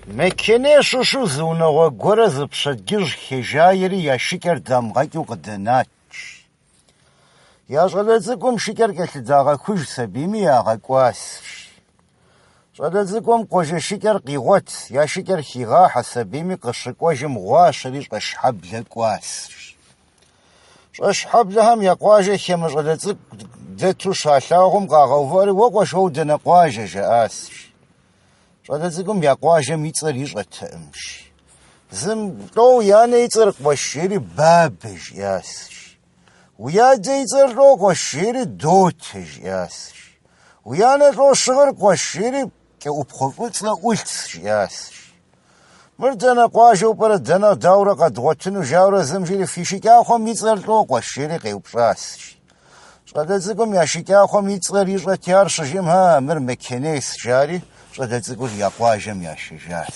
Мекеней щыщу зы унагъуэ гуэрэ зы пщэдджыжь хежаери я шыкӏэр дамыгъэкӏыу къыдэнат. Я щӏалэ цӏыкӏум шыкӏэр кӏэлъыдагъэхужщ абими ягъэкӏуащ. Щӏалэ цӏыкӏум къуажэ шыкӏэр къигъуэтщ, я шыкӏэр хигъахьэщ абими къыщыкӏуэжым гъуащэри Щӏэшхьэблэ кӏуащ. Щӏэшхьэблэхэм я къуажэ хамэ щӏалэ цӏыкӏу дэту щалъагъум къагъэувыӏэри, уэ къуэш, уэ удэнэ къуажэ, жаӏащ. Щӏалэ цӏыкӏум я къуажэм и цӏэр ищӏэтэкъым. Зым лӏо уи анэ и цӏэр къуэш, жери Бабэ жиӏащ. Уи адэ и цӏэр лӏо къуэш, жери Дотэ жиӏащ. Уи анэ лӏо щыгъыр къуэш, жери кӏэӏупхъуэ фӏыцӏэ ӏулъщ жиӏащ. Мыр дэнэ къуажэу пӏэрэ, дэнэ даурэ къэдгъуэтыну жаурэ зым жери фи шыкӏахъуэм и цӏэр лӏо къуэш, жери къеупщӏащ. Щӏалэ цӏыкӏум я шыкӏахъуэм и цӏэр ищӏэти ар щыжиӏэм, а, мыр Мекенейщ, жари щӏалэ цӏыкӏур я къуажэм яшэжащ.